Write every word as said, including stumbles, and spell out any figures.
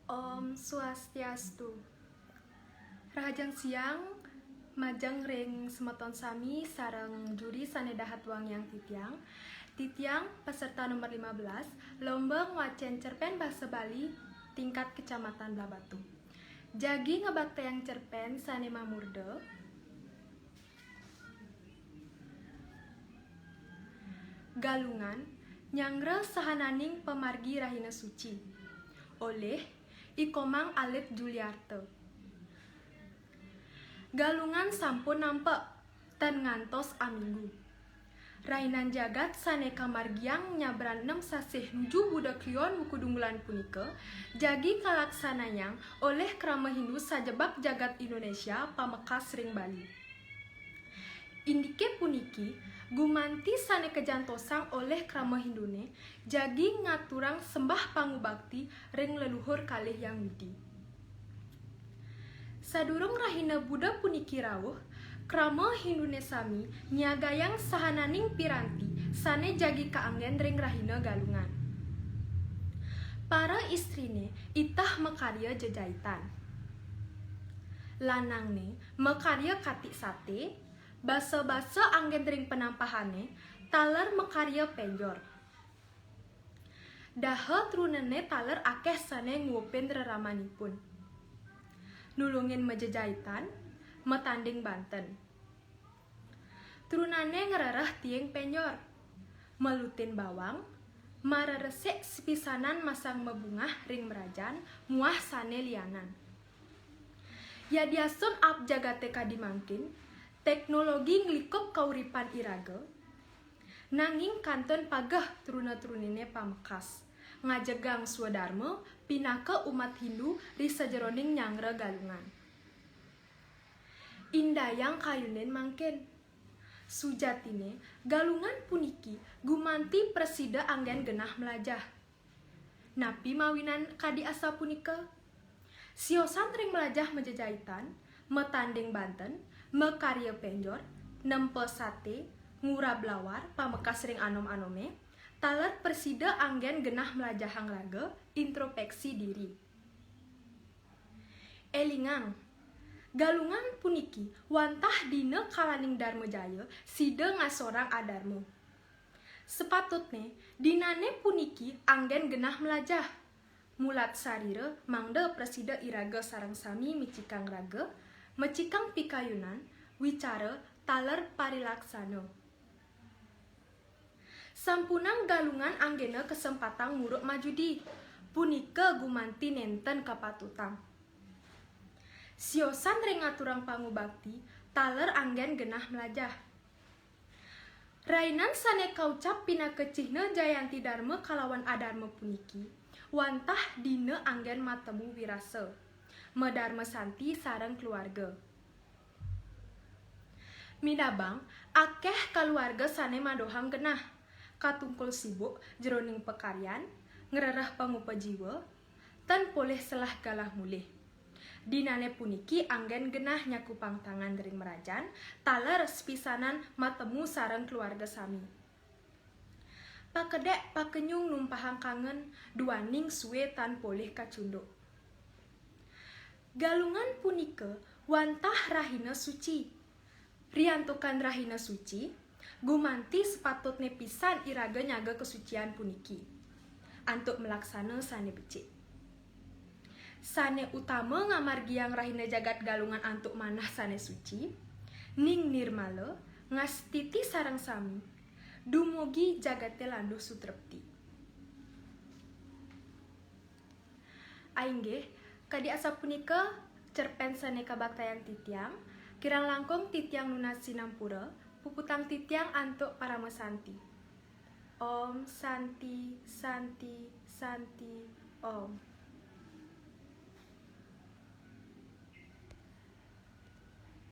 Om Swastiastu. Rahajeng siang majeng ring semeton sami sareng juri sane dahat wangiang titiang. Titiang peserta nomor lima belas, lomba ngwacen cerpen basa Bali tingkat Kecamatan Blahbatuh. Jagi ngabaktayang cerpen sane mamurda Galungan, nyanggra sahananing pamargi rahina suci, olih I Komang alit Juliarta. Galungan sampun nampek, tan ngantos aminggu. Rainan jagat sane kamargiang nyabran nem sasih nuju Buda Kliwon Wuku Dunggulan punika jagi kalaksanayang olih krama Hindu sajebag jagat Indonesia pamekas ring Bali. Indike puniki, gumanti sane kajantosang olih krama Hindune jagi ngaturang sembah pangubakti ring leluhur kalih Hyang Widhi. Sadurung rahina Buda puniki rauh, krama Hindune sami nyiagayang sahananing piranti sane jagi kaanggen ring rahina Galungan. Para istrine itah makarya jejaitan. Lanangne makarya katik sate, basa-basa anggen ring penampahane, taler makarya penjor. Daha trunane taler akeh sane nguupin reramanipun. Nulungin majejaitan, matanding banten. Trunane ngrereh tiing penjor, malutin bawang, mareresik sepisanan masang mabungah ring mrajan muah sane lianan. Yadiastun aab jagate kadi mangkin, teknologi nglikup kauripan iraga, nanging kantun pageh truna-trunine pamekas, ngajegang swadarma pinaka umat Hindu ri sajeroning nyanggra Galungan. Indayang kayunin mangkin. Sujatine, Galungan puniki gumanti prasida anggen genah mlajah. Napi mawinan kadi asapunika? Siosan ring mlajah majejaitan, matanding banten, makarya penjor, nempa sate, ngurab lawar, pamekas ring anom-anome, taler prasida anggen genah mlajahang raga, introspeksi diri. Elingang, Galungan puniki wantah dina kalaning Darma Jaya sida ngasorang adarma. Sapatutne, dinane puniki anggen genah mlajah. Mulat sarira mangda prasida iraga sareng sami micikang raga, mecikang pikayunan, wicara, taler parilaksana. Sampunang Galungan anggena kasempatang muruk majudi. Punika gumanti nenten kapatutang. Siosan ring ngaturang pangubakti, taler anggen genah mlajah. Rainan sane kaucap pinaka cihna jayanti darma kalawan adarma puniki, wantah dina anggen matemu wirasa, madarma santi sareng keluarga. Minabang, akeh kaluarga sane madohang genah, katungkul sibuk jeroning pakaryan, ngrereh pangupa jiwa, tan polih selah galah mulih. Dinane puniki anggen genah nyakupang tangan ring mrajan, taler sepisanan matemu sareng keluarga sami. Pakedek pakenyung numpahang kangen, duaning sue tan polih kacunduk. Galungan punika wantah rahina suci. Riantukan rahina suci, gumanti sapatutne pisan iraga nyaga kasucian puniki, antuk malaksana sane becik. Sane utama ngamargiang rahina jagat Galungan antuk manah sane suci, ning nirmala, ngastiti sareng sami, dumugi jagate landuh sutrepti. Ainggih, kadi asapunika cerpen sane kabaktayang titiang, kirang langkung titiang nunas sinampura, puputang titiang antuk parama santi. Om Santi, Santi, Santi, Om.